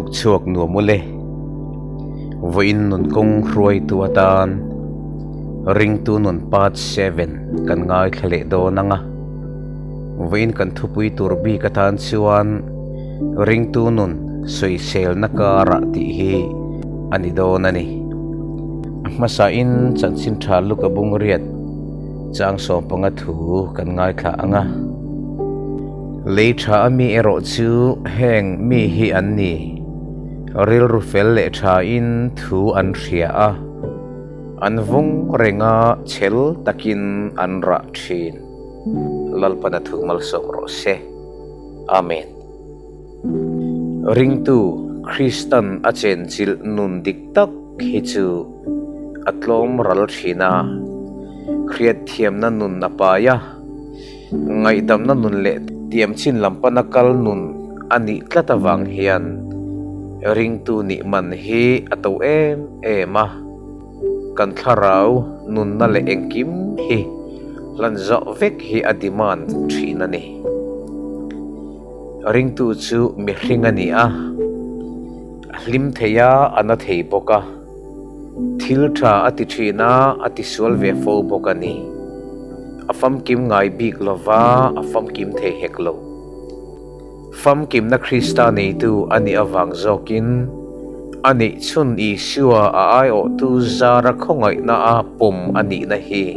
Tuk chhuak nuam ule. Vawiin nun kawng hruaitu atan ringtu nun part 7 kan ngaithla leh dawn ang a. Vawiin kan thupui tur bik atan chuan ringtu nun sawiselna karah tih hi a ni dawn a ni. A hmasain chanchin tha Luka bungriat chang 15 thu kan ngaithla ang a. Lei tha a mi erawh chu heng mi hi an ni, rilru fel leh thain thu an hria a, an vawng reng a, chhel takin an rah thin. Lalpana thu malsawm rawh se. Amen. Ringtu Kristan a chenchilh nun dik tak hi chu a tlawm ral thin a, hriatthiamna nun a pai a, Ngaihdamna nun leh tiamchin lam pana kal nun a nih tlat avang hian ringtu nih man hi a to em em a, kan thlarau nunna leh engkim hi hlan zawh vek hi a demand thin a ni. Ringtu chu mihring a ni a, a hlim thei a, a na thei bawk a. Thil tha a ti thin a, a tisual ve fo bawk a ni. A famkim ngai bik lova, a famkim thei hek lo. Famkimna Krista neitu a nih avang zawkin a neih chhun Isua a aiawhtu zara khawngaihna a pawm a nihna hi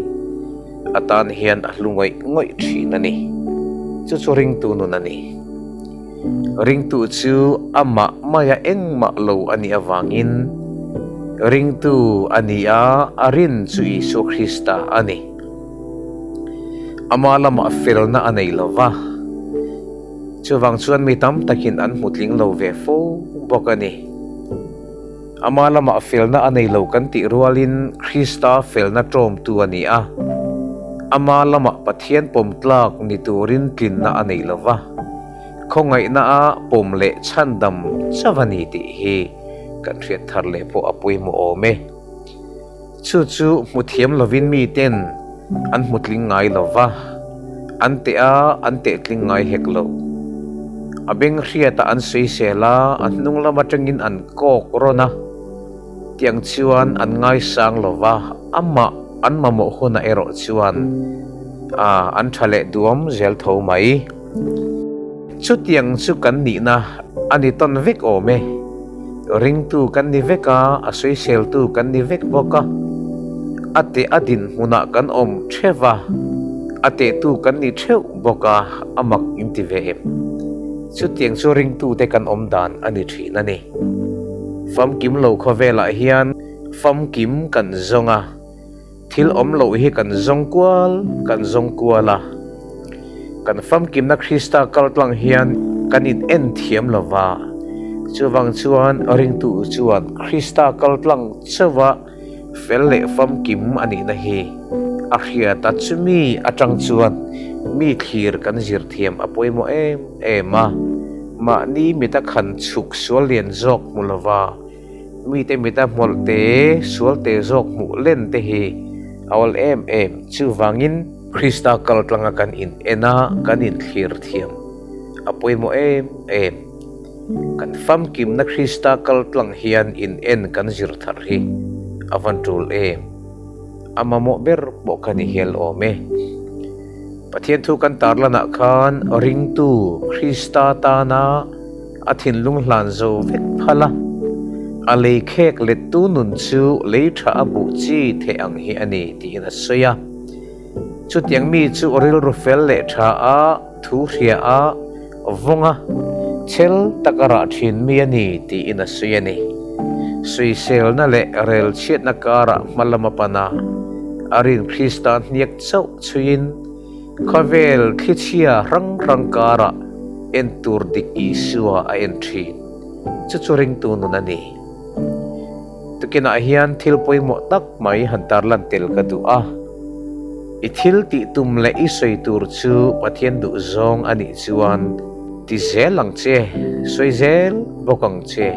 a tan hian a hlu ngawih ngawih thin a ni. Chu chu ringtu nun a ni. Ringtu chu amah maia engmah lo a nih avangin ringtu a ni a, a rin chu Isua Krista a ni. Ama lamah felna a nei lo va, chuvang chuan mi tam takin an hmu tling lo ve fo bawk a ni. Ama lamah felna a nei lo kan tih rualin Krista felna ṭawmtu a ni a, ama lamah Pathian pawm tlak ni turin tlinna a nei lo va, khawngaihna a pawm leh chhandam chauh a ni tih hi kan hriat thar leh pawh a pawimawh awm e. Chu chu hmu thiam lovin miten an hmu tling ngai lo va, an teh a, an teh tling ngai hek lo. A beng hriatah an sawisel a, a hnung lam atangin an kawk rawn a, tiang chuan an ngaisang lo va, amah an mamawh hunah erawh chuan a an tha leh duam zel tho mai. Chutiang chu kan nihna a ni tawn vek awm e. Ringtu kan ni vek a, a sawiseltu kan ni vek bawk a. A teh a dinhmunah kan awm theuh va, a tehtu kan ni theuh bawk a, a mak in ti ve em? Chutiang chu ringtute kan awm dan a ni thin a ni. Famkim lo khawvelah hian famkim kan zawng a. Thil awm loh hi kan zawng kual kan zawng kual a, kan famkimna Krista kal tlang hian kan in en thiam lo va, chuvang chuan ringtu chuan Krista kal tlang chauha fel leh famkim a nihna hi a hriat a, chumi atang chuan mi thlir kan zir thiam a pawimawh em em a, mahni mita khan chhuk sual lian zawk hmu lo va. Mite mita hmawlh te, sual te zawk hmuh len te hi a awl em em. Chuvangin Krista kal tlanga kan in en a, kan in thlir thiam a pawimawh em em. Kan famkimna Krista kal tlang hian in en kan zir thar hi a van tul em. A mamawh ber pawh ka ni hial awm e. Pathian thu kan tarlanah khan ringtu Krista tana A thinlung hlan zo vek phal a, a lei khek lettu nun chu lei tha a buh chi theih ang hi a ni tiin a sawi a. Chutiang mi chu rilru fel leh tha a, thu hria a, vawng a, chel tak a rah thin mi a ni tiin a sawi a ni. Sawiselna leh rel chhiatna karah hma lama pan a, a rin Krista hniak chauh chhuiin, Khawvel thlichhia hrang hrang karah en tur dik Isua a en thin. Chu chu ringtu nun a ni. Tukinah hian thil pawimawh tak mai han tarlan tel ka duh a. I thil tih tum leh i sawi tur chu Pathian duh zawng a nih chuan ti zel ang che, sawi zel bawk ang che.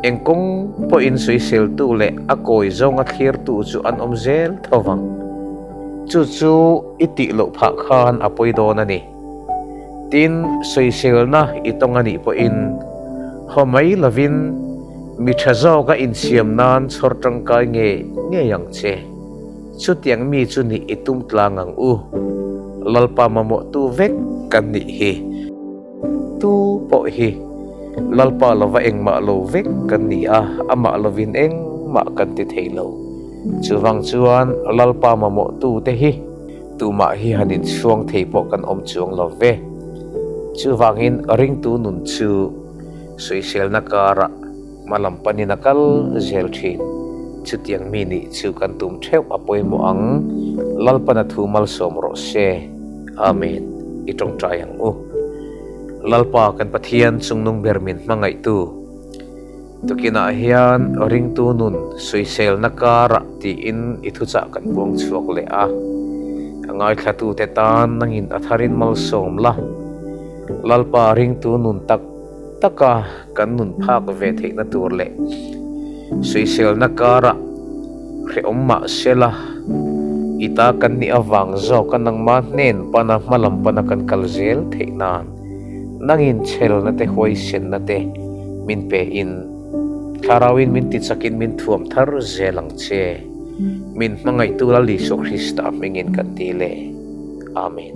Eng kawng pawhin sawiseltu leh a kawi zawnga thlirtu chu an awm zel tho vang. Chu chu i tih loh phah khan a pawi dawn a ni. Tin, sawiselna i tawng a nih pawhin Haw mai lovin mi tha zawka insiam nan chhawr tangkai ngei ngei ang che. Chutiang mi chu nih i tum tlang ang u. Lalpa mamawhtu vek kan nih hi. Tu pawh hi Lalpa lova engmah lo vek kan ni a, amah lovin engmah kan ti thei lo. Chuvang chuan Lalpa mamawhtu te hi tumah hi han inchhuang thei pawh kan awm chuang lo ve. Chuvangin ringtu nun chu sawiselna karah hma lam panin a kal zel thin. Chutiang mi nih chu kan tum theuh a pawimawh ang. Lalpan a thu malsawm rawh se. Amen. I tawngtai ang u. Lalpa kan Pathian chungnung ber min hmangaihtu. Tukinah hian ringtu nun sawiselna karah tiin i thuchah kan buang chhuak leh a. A ngaithlatute tan nangin a tharin malsawm la. Lalpa ringtu nun tak taka kan nun phak ve theihna tur leh sawiselna karah hrehawm mah sela i ta kan nih avang zawka nangmah hnen pana hmalam pana kan kal zel theih nan nangin chhelna te huaisenna te min pe in thlarauin min tichakin min thuam thar zel ang che. Min hmangaihtu Lal Isua Krista hmingin kan ti le. Amen.